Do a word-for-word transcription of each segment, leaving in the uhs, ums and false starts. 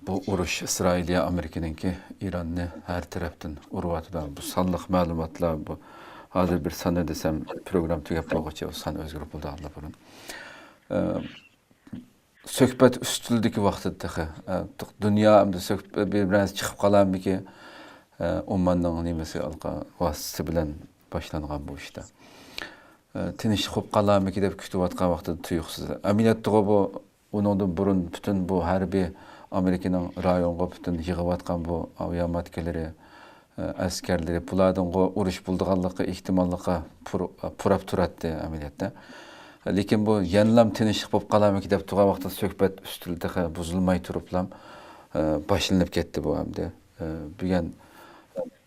بۇ ئۇرۇش ئىسرائىلىيە ئامېرىكىنىڭكى ئىراننى ھەر تەرەپتىن ئۇرۇۋاتىدۇ. بۇ سانلىق مەلۇماتلار، بۇ ھازىر بىر ساننى دېسەم، پروگرامما تۈگەپ بولغۇچە بۇ سان ئۆزگىرىپ بولىدۇ ئاللىبۇرۇن. ئە، سۆھبەت ئۈستىلىدىكى ۋاقتىدا تېخى، ئە، دۇنيا ئەمدى سۆھبەت بىر نەرسە چىقىپ قالارمىكى، ئە، ئوماننىڭ نېمىسى ۋاسىتىسى بىلەن باشلانغان بۇ ئىشتا. ئە، تىنچلىق بولۇپ قالارمىكى دەپ كۈتۈۋاتقان ۋاقتىدا تۇيۇقسىز. ئەمەلىيەتتىغۇ بۇ ئۇنىڭدىن بۇرۇن پۈتۈن بۇ ھەربىي ئامېرىكىنىڭ رايونغا پۈتۈن يىغىۋاتقان بۇ ئاۋىئاماتكىلىرى، ئە، ئەسكەرلىرى، بۇلاردىنغۇ ئۇرۇش بولىدىغانلىقى ئېھتىماللىقى پۇر-، پۇراپ تۇراتتى ئەمەلىيەتتە. لېكىن بۇ يەنىلام تىنچلىق بولۇپ قالارمىكىن دەپ تۇرغان ۋاقىتتا سۆھبەت ئۈستىلى تېخى بۇزۇلماي تۇرۇپلا، ئە، باشلىنىپ كەتتى بۇ ئەمدى. ئە، بۈگۈن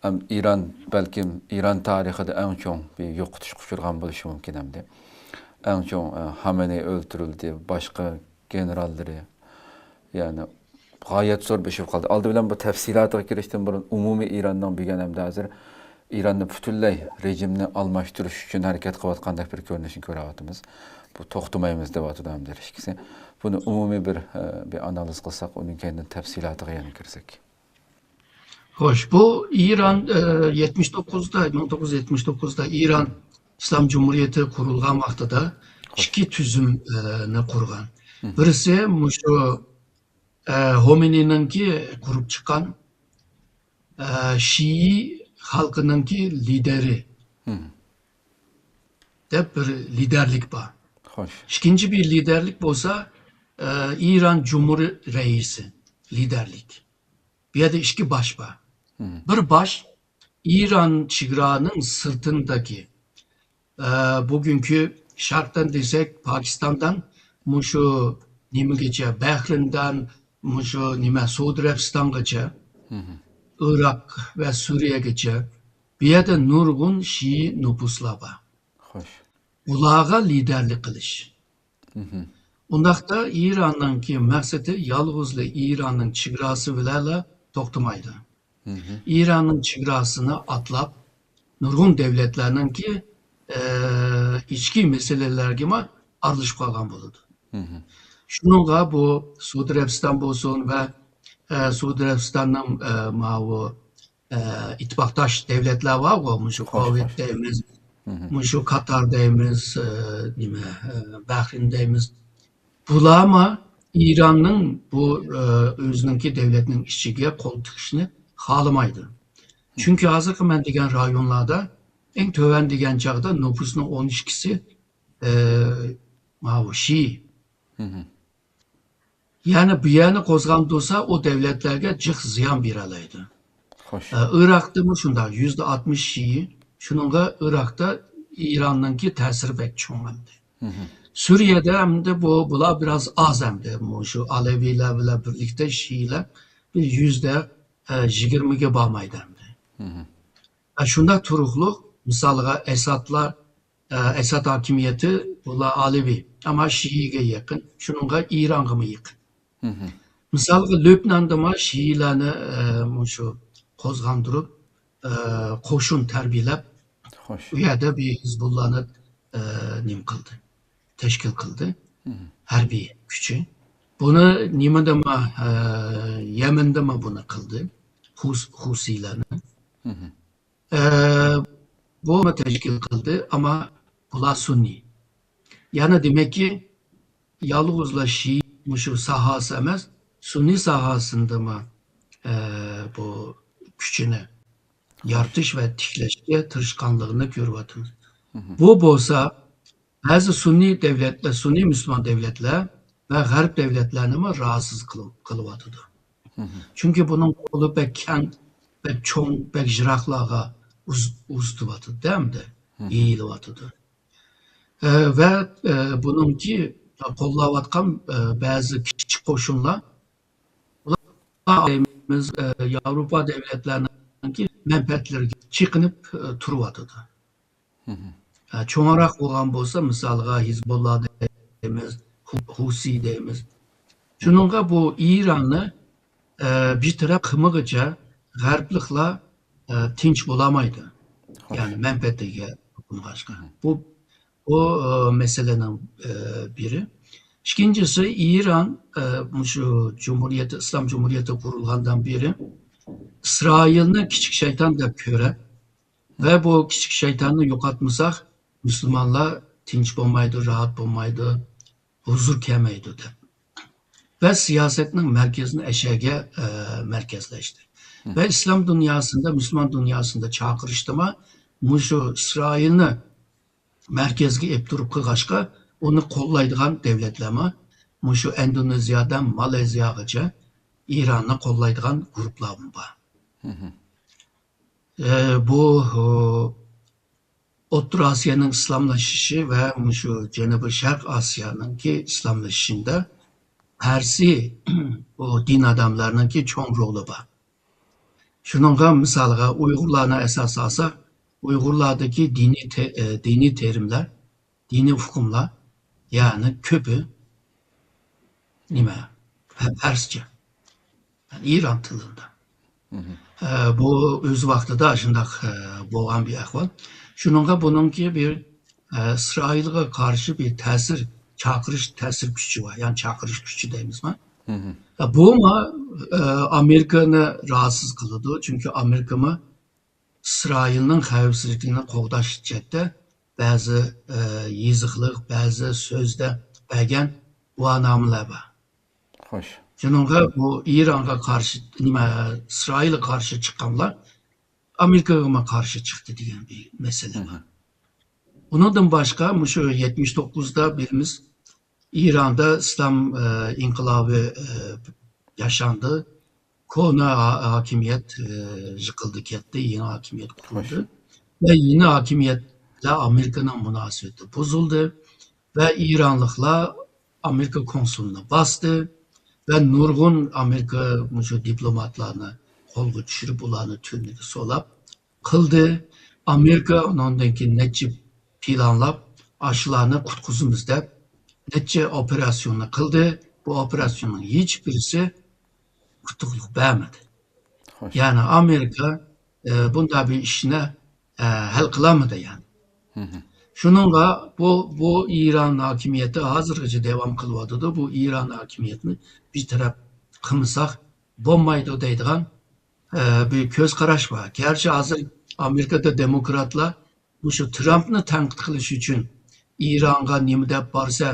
ئەم، ئىران بەلكىم ئىران تارىخىدا ئەڭ چوڭ بىر يوقىتىشقا ئۇچرىغان بولۇشى مۇمكىن ئەمدى. ئەڭ چوڭ، ئە، خامنېئى ئۆلتۈرۈلدى، باشقا گېنېراللىرى، يەنى غايەت زور بېشىپ قالدى. ئالدى بىلەن بۇ تەپسىلاتىغا كىرىشتىن بۇرۇن ئومۇمىي ئىراننىڭ بۈگۈن ئەمدى ھازىر ئىراننى پۈتۈنلەي رېجىمنى ئالماشتۇرۇش ئۈچۈن ھەرىكەت قىلىۋاتقاندەك بىر كۆرۈنۈشنى كۆرۈۋاتىمىز. بۇ توختىمايمىز دەۋاتىدۇ ئەمدى ھەر ئىككىسى. بۇنى ئومۇمىي بىر، ئە، بىر ئانالىز قىلساق، ئۇنىڭ كەينىدىن تەپسىلاتىغا يەنە كىرسەك. خوش، بۇ ئىران، ئە، يەتمىش توققۇزدا، مىڭ توققۇز يۈز يەتمىش توققۇزدا ئىران ئىسلام جۇمھۇرىيىتى قۇرۇلغان ۋاقتىدا ئىككى تۈزۈمنى قۇرغان. بىرسى مۇشۇ، ئە، خامنېئىنىڭكى قۇرۇپ چىققان، ئە، شىئى خەلقىنىڭكى لىدېرى دەپ بىر لىدەرلىك بار. خوش. ئىككىنچى بىر لىدەرلىك بولسا، ئە، ئىران جۇمھۇر رەئىسى لىدەرلىك. بۇ يەردە ئىككى باش بار. بىر باش ئىران چېگرانىڭ سىرتىندىكى، ئە، بۈگۈنكى شەرقتىن دېسەك، پاكىستاندىن مۇشۇ نېمىگىچە، بەھرىندىن مۇشۇ نېمە، سئۇدى ئەرەبىستانغىچە، ئىراق ۋە سۈرىيەگىچە، بۇ يەردە نۇرغۇن شىئى نوپۇسلار بار. خوش. ئۇلارغا لىدەرلىك قىلىش. ئۇنداقتا ئىراننىڭكى مەقسىتى يالغۇزلا ئىراننىڭ چېگراسى بىلەنلا توختىمايدۇ. ئىراننىڭ چېگراسىنى ئاتلاپ، نۇرغۇن دۆلەتلەرنىڭكى، ئە، ئىچكى مەسىلىلەرگىمۇ ئارىلىشىپ قالغان بولىدۇ. شۇنىڭغا بۇ سئۇدى ئەرەبىستان بولسۇن ۋە، ئە، سئۇدى ئەرەبىستاننىڭ، ئە، ماۋۇ ئە، ئىتتىپاقداش دۆلەتلەر بارغۇ، مۇشۇ خوش، كوۋېت خوش. دەيمىز، مۇشۇ قاتار دەيمىز، ئە، نېمە، ئە، بەھرىن دەيمىز. بۇلارمۇ ئىراننىڭ بۇ، ئە، ئۆزىنىڭكى دۆلەتنىڭ ئىچىگە قول تىقىشىنى خالىمايدۇ. چۈنكى ھازىرقى مەن دېگەن رايونلاردا ئەڭ تۆۋەن دېگەن چاغدا نوپۇسنىڭ ئون ئىككىسى، ئە، ماۋۇ شىئى. يەنى بۇ يەرنى قوزغاندى بولسا، ئۇ دۆلەتلەرگە جىق زىيان بېرەلەيدۇ. خوش. ئە، ئىراقتىمۇ شۇنداق، يۈزدە ئاتمىش شىئى. شۇنىڭغا ئىراقتا ئىراننىڭكى تەسىرى بەك چوڭ ئەمدى. سۈرىيەدە ئەمدى بۇ، بۇلار بىراز ئاز ئەمدى. مۇشۇ ئالەۋىيلەر بىلەن بىرلىكتە شىئىلەر بىر يۈزدە، ئە، يىگىرمىگە بارمايدۇ ئەمدى. ئە، شۇنداق تۇرۇقلۇق، مىسالغا ئەسادلار، ئە، ئەساد ھاكىمىيىتى بۇلار ئالىۋى، ئەمما شىئىگە يېقىن، شۇنىڭغا ئىرانغىمۇ يېقىن. مىسالغا، لۆبناندىمۇ شىئىلەرنى، ئە، مۇشۇ قوزغاندۇرۇپ، ئە، قوشۇن تەربىيەلەپ، خوش. ئۇ يەردە بىر ھىزبۇللانى، ئە، نېمە قىلدى، تەشكىل قىلدى. ھەربىي كۈچى. بۇنى نېمىدىمۇ، ئە، يەمەندىمۇ بۇنى قىلدى. خۇس-، خۇسىيلەرنى. ئە، بۇمۇ تەشكىل قىلدى، ئەمما بۇلار سۈنئىي. يەنى دېمەككى، يالغۇزلا شىئە مۇشۇ ساھەسى ئەمەس، سۈنئىي ساھەسىندىمۇ، ئە، بۇ كۈچىنى يارىتىش ۋە تىكلەشكە تىرىشقانلىقىنى كۆرۈۋاتىمىز. بۇ بولسا بەزى سۈنئىي دۆلەتلەر، سۈنئىي مۇسۇلمان دۆلەتلەر ۋە غەرب دۆلەتلەرنىمۇ رازى قىلىپ، قىلىۋاتىدۇ. چۈنكى بۇنىڭ قولى بەك كەڭ، بەك چوڭ، بەك يىراقلارغا ئۇز-، ئۇزىتىۋاتىدۇ، ئەمدى يېيىلىۋاتىدۇ. ئە، ۋە، ئە، بۇنىڭكى قوللاۋاتقان، ئە، بەزى كىچىك قوشۇنلار، بۇلار دەيمىز، ئە، ياۋروپا دۆلەتلەرنىڭكى مەنپەئەتلىرىگە چېقىنىپ، ئە، تۇرۇۋاتىدۇ. ئە، چوڭراق بولغان بولسا، مىسالغا، ھېزبوللا دەيمىز، خۇ-، خۇسى دەيمىز. شۇنىڭغا بۇ ئىراننى، ئە، بىر تەرەپ قىلمىغىچە غەربلىكلەر، ئە، تىنچ بولالمايدۇ. خوش. يەنى مەنپەئەتىگە توقۇنغاچقا. بۇ، بۇ، ئە، مەسىلىنىڭ، ئە، بىرى. ئىككىنچىسى، ئىران، ئە، مۇشۇ جۇمھۇرىيەت، ئىسلام جۇمھۇرىيىتى قۇرۇلغاندىن بېرى ئىسرائىلنى كىچىك شەيتان دەپ كۆرە ۋە بۇ كىچىك شەيتاننى يوقاتمىساق، مۇسۇلمانلار تىنچ بولمايدۇ، راھەت بولمايدۇ، ھۇزۇر كەلمەيدۇ دەپ. ۋە سىياسەتنىڭ مەركىزىنى ئەشەگە، ئە، مەركەزلەشتى. ۋە ئىسلام دۇنياسىندا، مۇسۇلمان دۇنياسىندا چاقىرىشتىما مۇشۇ ئىسرائىلنى مەركەزگە ئېلىپ تۇرۇپ قىلغاچقا، ئۇنى قوللايدىغان دۆلەتلەرمۇ مۇشۇ ئىندونېزىيەدىن مالايزىيەگىچە ئىراننى قوللايدىغان گۇرۇپپىلارمۇ بار. ئە، بۇ، ئۇ، ئوتتۇرا ئاسىيانىڭ ئىسلاملىشىشى ۋە مۇشۇ جەنۇبىي شەرق ئاسىيانىڭكى ئىسلاملىشىشىدا پەرسىي بۇ دىن ئادەملەرنىڭكى چوڭ رولى بار. شۇنىڭغا مىسالغا ئۇيغۇرلارنى ئاساس ئالساق، ئۇيغۇرلاردىكى دىنىي تې-، ئە، دىنىي تېرىملەر، دىنىي ئۇقۇملار، يەنى كۆپى نېمە؟ پە-، پەرسچە. يەنى ئىران تىلىدا. ئە، بۇ ئۆز ۋاقتىدا شۇنداق، ئە، بولغان بىر ئەھۋال. شۇنىڭغا بۇنىڭكى بىر، ئە، ئىسرائىلغا قارشى بىر تەسىر، چاقىرىش تەسىر كۈچى بار. يەنى چاقىرىش كۈچى دەيمىزما؟ ئە، بۇمۇ، ئە، ئامېرىكىنى راھەتسىز قىلىدۇ. چۈنكى ئامېرىكىمۇ ئىسرائىلنىڭ خەۋپسىزلىكىنى قوغداش جەھەتتە بەزى، ئە، يېزىقلىق، بەزى سۆزدە بەرگەن گۇۋاھنامىلەر بار. خوش. شۇنىڭغا بۇ ئىرانغا قارشى، نېمە، ئىسرائىلغا قارشى چىققانلار ئامېرىكىغىمۇ قارشى چىقتى دېگەن بىر مەسىلە بار. ئۇنىڭدىن باشقا، مۇشۇ يەتمىش توققۇزدا بىلىمىز، ئىراندا ئىسلام، ئە، ئىنقىلابى، ئە، ياشاندى. كونا ھا-، ھاكىمىيەت، ئە، يىقىلدى كەتتى، يېڭى ھاكىمىيەت قۇرۇلدى. ۋە يېڭى ھاكىمىيەت بىلەن ئامېرىكىنىڭ مۇناسىۋىتى بۇزۇلدى. ۋە ئىرانلىقلار ئامېرىكا كونسۇلىنى باستى. ۋە نۇرغۇن ئامېرىكا مۇشۇ دىپلوماتلارنى قولغا چۈشۈرۈپ، ئۇلارنى تۈرمىگە سولاپ قىلدى. ئامېرىكا ئۇنىڭدىن كېيىن نەچچە پىلانلاپ، ئاشۇلارنى قۇتقۇزىمىز دەپ، نەچچە ئوپېراتسىيوننى قىلدى. بۇ ئوپېراتسىيوننىڭ ھېچ بىرسى ئۇتۇقلۇق بەرمىدى. خوش. يەنى ئامېرىكا، ئە، بۇنداق بىر ئىشنى، ئە، ھەل قىلالمىدى يەنى. شۇنىڭغا بۇ، بۇ ئىران ھاكىمىيىتى ھازىرغىچە داۋام قىلىۋاتىدۇ. بۇ ئىران ھاكىمىيىتىنى بىر تەرەپ قىلمىساق بولمايدۇ دەيدىغان، ئە، بىر كۆز قاراش بار. گەرچە ھازىر ئامېرىكىدا دېموكراتلار مۇشۇ ترامپنى تەنقىد قىلىش ئۈچۈن ئىرانغا نېمە دەپ بارسا،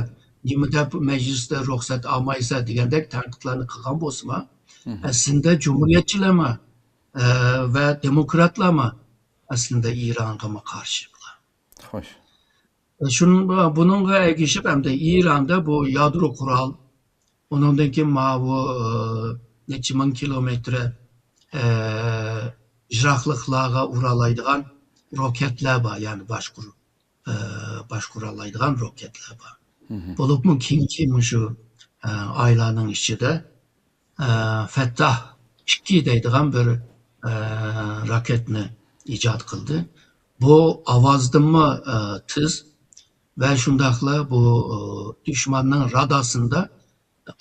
نېمە دەپ مەجلىستە رۇخسەت ئالمايسا دېگەندەك تەنقىدلەرنى قىلغان بولسىمۇ، ئەسلىدە جۇمھۇرىيەتچىلەرمۇ، ئە، ۋە دېموكراتلارمۇ ئەسلىدە ئىرانغىمۇ قارشى بۇلار. خوش. شۇن-، بۇنىڭغا ئەگىشىپ، ئەمدى ئىراندا بۇ يادرو قورال، ئۇنىڭدىن كېيىن ماۋۇ، ئى، نەچچە مىڭ كىلومېتىر، ئى، يىراقلىقلارغا ئۇرالايدىغان روكەتلەر بار، يەنى باشقۇر-، ئى، باشقۇرالايدىغان روكەتلەر بار. بولۇپمۇ كېيىنكى مۇشۇ، ئى، ئايلارنىڭ ئىچىدە، ئى، فەتتاھ ئىككى دەيدىغان بىر، ئى، راكېتنى ئىجاد قىلدى. بۇ ئاۋازدىنمۇ، ئى، تېز ۋە شۇنداقلا بۇ، ئى، دۈشمەننىڭ رادارسىندا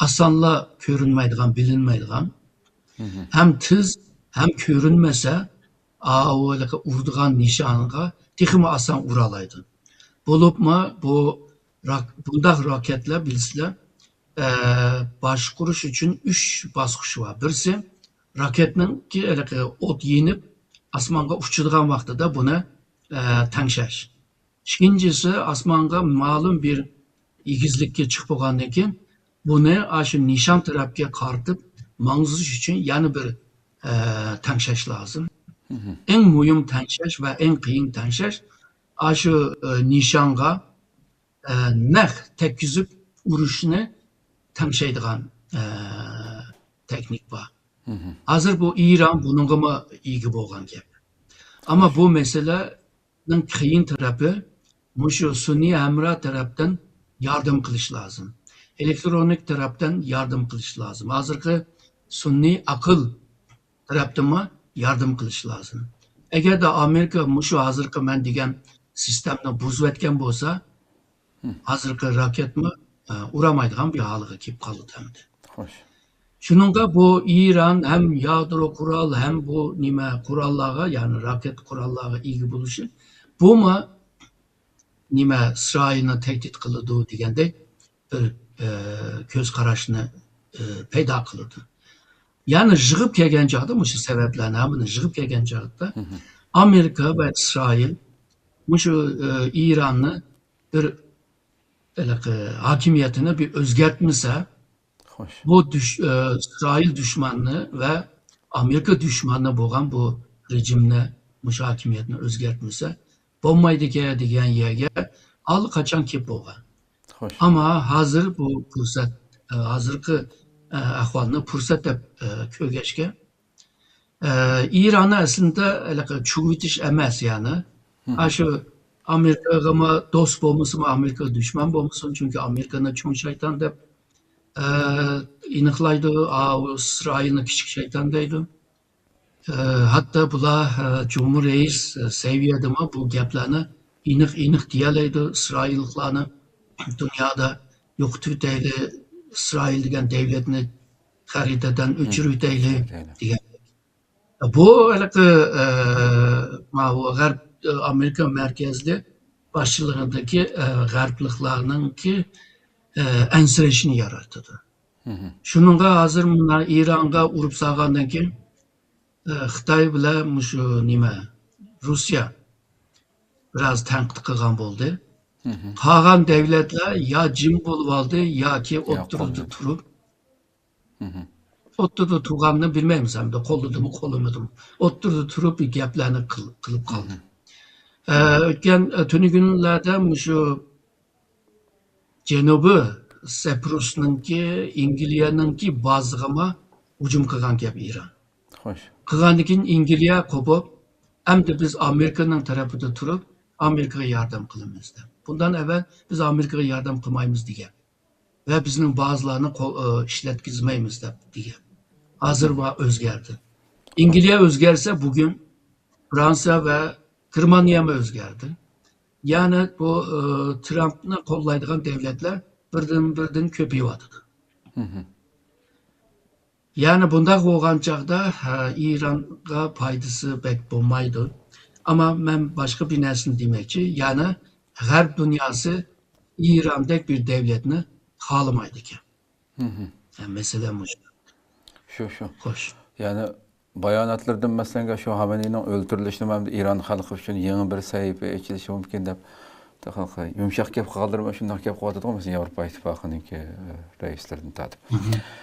ئاسانلا كۆرۈنمەيدىغان، بىلىنمەيدىغان، ھەم تېز، ھەم كۆرۈنمىسە، ئاۋۇ ھېلىقى ئۇرىدىغان نىشانغا تېخىمۇ ئاسان ئۇرالايدۇ. بولۇپمۇ بۇ راك-، بۇنداق راكېتلار بىلىسىلەر، ئە، باشقۇرۇش ئۈچۈن ئۈچ باسقۇچ بار. بىرسى، راكېتنىڭكى ھېلىقى ئوت يېنىپ، ئاسمانغا ئۇچىدىغان ۋاقتىدا بۇنى، ئە، تەڭشەش. ئىككىنچىسى، ئاسمانغا مەلۇم بىر ئېگىزلىككە چىقىپ بولغاندىن كېيىن، بۇنى ئاشۇ نىشان تەرەپكە قارىتىپ ماڭغۇزۇش ئۈچۈن يەنە بىر، ئە، تەڭشەش لازىم. ئەڭ مۇھىم تەڭشەش ۋە ئەڭ قىيىن تەڭشەش ئاشۇ، ئە، نىشانغا، ئە، نەق تەگكۈزۈپ ئۇرۇشنى تەڭشەيدىغان، ئە، تېخنىك بار. ھازىر بۇ ئىران بۇنىڭغىمۇ ئىگە بولغان گەپ. ئەمما بۇ مەسىلە نىڭ قىيىن تەرىپى مۇشۇ سۈنئىي ھەمراھ تەرەپتىن ياردەم قىلىش لازىم. ئېلېكترونىك تەرەپتىن ياردەم قىلىش لازىم. ھازىرقى سۈنئىي ئەقىل تەرەپتىنمۇ ياردەم قىلىش لازىم. ئەگەردە ئامېرىكا مۇشۇ ھازىرقى مەن دېگەن سىستېمىنى بۇزۇۋەتكەن بولسا، ھازىرقى راكېتمۇ، ئە، ئۇرالمايدىغان بىر ھالغا كېلىپ قالىدۇ ئەمدى. خوش. شۇنىڭغا بۇ ئىران ھەم يادرو قورال، ھەم بۇ نېمە قوراللارغا، يەنى راكېت قوراللارغا ئىگە بولۇشى، بۇمۇ نېمە ئىسرائىلنى تەھدىت قىلىدۇ دېگەندەك بىر ئە، كۆز قاراشنى، ئە، پەيدا قىلىدۇ. يەنى يىغىپ كەلگەن چاغدا، مۇشۇ سەۋەبلەرنى ھەممىنى يىغىپ كەلگەن چاغدا، ئامېرىكا ۋە ئىسرائىل مۇشۇ، ئە، ئىراننى بىر، ھېلىقى، ھاكىمىيىتىنى بىر ئۆزگەرتمىسە، خوش. بۇ دۈش-، ئە، ئىسرائىل دۈشمەننى ۋە ئامېرىكا دۈشمەننى بولغان بۇ رېجىمنى، مۇشۇ ھاكىمىيەتنى ئۆزگەرتمىسە بولمايدىكەن دېگەن يەرگە ئاللىقاچان كېلىپ بولغان. خوش. ئەمما ھازىر بۇ پۇرسەت، ئە، ھازىرقى، ئە، ئەھۋالنى پۇرسەت دەپ، ئە، كۆرگەچكە، ئە، ئىراننى ئەسلىدە ھېلىقى چۈشۈرۈۋېتىش ئەمەس، يەنى. ئاشۇ ئامېرىكىغىمۇ دوست بولمىسىمۇ، ئامېرىكىغا دۈشمەن بولمىسۇن، چۈنكى ئامېرىكىنى چوڭ شەيتان دەپ، ئە، ئېنىقلايدۇ، ئا، ئۇ ئىسرائىلنى كىچىك شەيتان دەيدۇ. ئە، ھەتتا بۇلار، ئە، جۇمھۇر رەئىس، ئە، سەۋىيەدىمۇ بۇ گەپلەرنى ئېنىق-ئېنىق دېيەلەيدۇ. ئىسرائىللىقلارنى دۇنيادا يوقىتىۋېتەيلى، ئىسرائىل دېگەن دەۋلەتنى خەرىتىدىن ئۆچۈرۈۋېتەيلى دېگەن. بۇ ھېلىقى، ئە، ماۋۇ غەرب، ئە، ئامېرىكا مەركەزلىك باشچىلىقىدىكى، ئە، غەربلىكلارنىڭكى، ئە، ئەنسىرەشنى يارىتىدۇ. شۇنىڭغا ھازىر مۇنا ئىرانغا ئۇرۇپ سالغاندىن كېيىن، ئە، خىتاي بىلەن مۇشۇ نېمە، روسىيە بىراز تەنقىد قىلغان بولدى. قالغان دەۋلەتلەر يا جىم بولۇۋالدى ياكى ئوتتۇرىدا تۇرۇپ، ئوتتۇرىدا تۇرغاننى بىلمەيمىز ئەمدى، قوللىدىمۇ، قوللىمىدىمۇ. ئوتتۇرىدا تۇرۇپ گەپلەرنى قىل-، قىلىپ قالدى. ئە، ئۆتكەن، ئە، تۈنۈگۈنلەردە مۇشۇ جەنۇبىي سەپرۇسنىڭكى، ئەنگلىيەنىڭكى بازىغىمۇ ھۇجۇم قىلغان گەپ ئىران. خوش. قىلغاندىن كېيىن ئەنگلىيە قوپۇپ، ئەمدى بىز ئامېرىكىنىڭ تەرىپىدە تۇرۇپ، ئامېرىكىغا ياردەم قىلىمىز دەپ. بۇندىن ئەۋۋەل بىز ئامېرىكىغا ياردەم قىلمايمىز دېگەن. ۋە بىزنىڭ بازىلارنى قو-، ئى، ئىشلەتكۈزمەيمىز دەپ دېگەن. ھازىر بۇ ئۆزگەردى. ئەنگلىيە ئۆزگەرسە، بۈگۈن فرانسىيە ۋە گېرمانىيەمۇ ئۆزگەردى. يەنى بۇ، ئى، ترامپنى قوللايدىغان دەۋلەتلەر بىردىن-بىردىن كۆپىيىۋاتىدۇ. يەنى بۇنداق بولغان چاغدا، ھە، ئىرانغا پايدىسى بەك بولمايدۇ. ئەمما مەن باشقا بىر نەرسىنى دېمەكچى. يەنى غەرب دۇنياسى ئىراندەك بىر دەۋلەتنى خالىمايدىكەن. ھە، مەسىلە مۇشۇ. شۇ، شۇ. خوش. يەنى باياناتلىرىدىن، مەسىلەن، شۇ خامەنىينىڭ ئۆلتۈرۈلۈشىنى ھەم ئىران خەلقى ئۈچۈن يېڭى بىر سەھىپە ئېچىلىشى مۇمكىن دەپ، يۇمشاق گەپ قىلغانلىرى شۇنداق گەپ قىلىۋاتىدىغۇ، مەسىلەن، ياۋروپا ئىتتىپاقىنىڭكى، ئە، رەئىسلىرىدىن تارتىپ.